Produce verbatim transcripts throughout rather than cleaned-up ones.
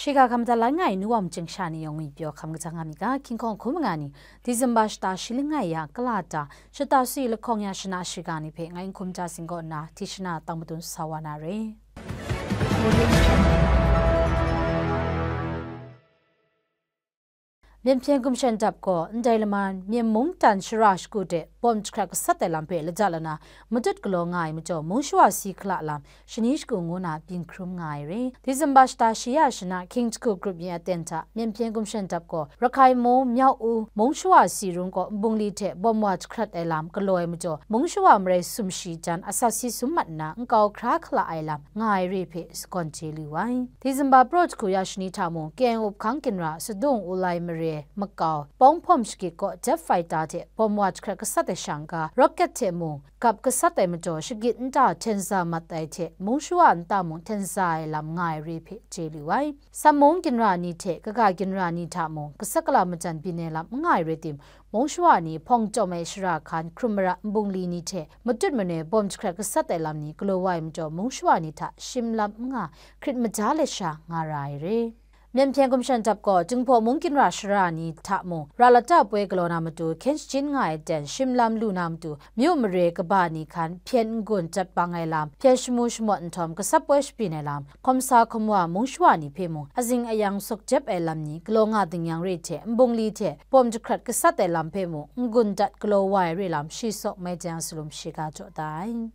Shiga hkam da lan nga ai nu wa myit chyengsha ni yawng ngwi pyaw hkam kaja nga mi ga, hkying hkawng hkun manga ni, December shata shi langai ya, kala ta, shata swi lahkawng ya shana shiga ni hpe ngai n hkum ja sing kaw nna, Tishna tang madun sa wa na re. Myen hpyen gumshan dap gaw ndai laman, Myen mungdan shara shagu de bawm jahkrat gasat ai lam hpe laja lana matut galaw nga ai majaw, mung shawa si hkala lam shani shagu ngu na byin hkrum nga ai re. December shata shi ya shana, King Jahku grup yin aten hta Myen hpyen gumshan dap gaw, Rakhai mung, Myau U, mung shawa si rung kaw nbungli hte bawm wa jahkrat ai lam galaw ai majaw, mung shawa marai sumshi jan asak si sum mat nna nkau hkra hkala ai lam nga ai re hpe sagawn chye lu ai. December praw jahku ya shani hta mung, K N U hpang ginra Sadung Ulai mare makau, Pawng Hpawm shagit kaw jet fighter hte bawm wa jahkrat gasat ai shang ga, rocket hte mung gap gasat ai majaw, shagit nta hten za mat ai hte mung shawa nta mung hten za ai lam nga ai re hpe chye lu ai. Sam mung ginra ni hte kaga ginra ni hta mung gasat gala majan byin ai lam n nga ai rai tim, mung shawa ni hpawng chyawm ai shara hkan hkrum mara nbungli ni hte matut manoi bawm jahkrat gasat ai lam ni galaw wa ai majaw, mung shawa ni hta shim lam n nga, hkrit maja let sha nga ra ai re. Myen hpyen gumshan dap gaw, Jinghpaw mung ginra shara ni hta mung, ra lata poi galaw na matu hkyen shachyun nga ai aten, shim lam lu na matu, myu mare kaba ni hkan hpyen n-gun jat bang ai lam, hpyen shamu shamawt nhtawm gasat poi shabyin ai lam, hkawm sa hkawm wa mung shawa ni hpe mung, azing ayang sawk jep ai lam ni galaw nga ding yang re hte, nbungli hte bawm jahkrat gasat ai lam hpe mung, n-gun dat galaw wa ai re lam, shi sawk mai jang salum shiga jaw da ai.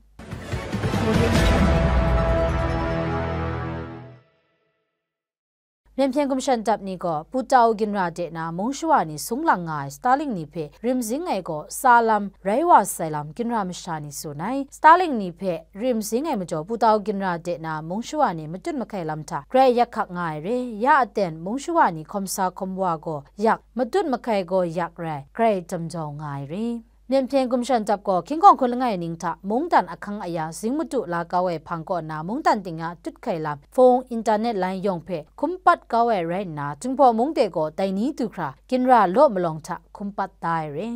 Myen hpyen gumshan dap ni gaw, Putau ginra de na mung shawa ni sung lang nga ai Starlink ni hpe rim zing ai gaw, sa lam rai wa sai lam ginra masha ni tsun ai. Starlink ni hpe rim zing ai majaw, Putau ginra de na mung shawa ni matut mahkai lam hta grai yak hkak nga ai re. Ya aten, mung shawa ni hkawm sa hkawm wa gaw yak, matut mahkai gaw yak rai, grai jam jau nga ai re. Myen hpyen gumshan dap gaw, hkying hkawng hkun langai ning hta mungdan ahkang aya zing madu la kau ai hpang kaw na, mungdan ting a tut hkai lam, phone, internet line yawng hpe hkum pat kau ai rai nna, Jinghpaw mung de gaw dai ni du hkra ginra law malawng hta hkum pat da ai re.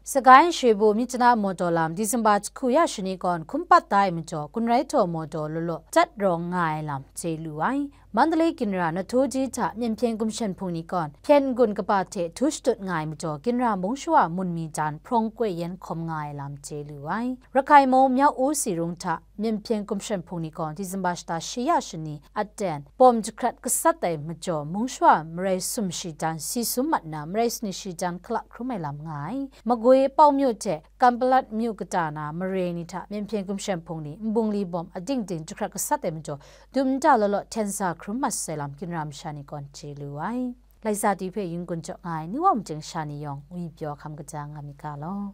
Sagaing Shrebu Myitkyina Mawdaw lam December jahku ya shani kawn hkum pat da ai majaw, Gunrai Htaw Mawdaw law law jat rawng nga ai lam chye lu ai. Mandalay ginra Nathoji hta Myen hpyen gumshan hpung ni kawn hpyen n-gun kaba hte htu shatut nga ai majaw, ginra mung shawa mun mi jan hprawng koi yen hkawm nga ai lam chye lu ai. Rakhai mung Myau U si rung hta Myen hpyen gumshan hpung ni gaw December shata shi ya shani aten, bawm jahkrat gasat ai majaw, mung shawa marai sumshi jan si sum mat nna, marai sumshi jan hkala hkrum ai lam nga ai. Magwi Pau myu hte Kanpalat myu kata na mare ni hta Myen hpyen gumshan hpung ni nbungli bawm ading ding jahkrat gasat ai majaw, dum nta law law hten sa hkrum mat sai lam ginra masha ni gaw chye lu ai. Laisa ti hpe yin gun jaw nga ai ni wa myit chyengsha ni yawng ngwi pyaw hkam kaja nga mi ga law.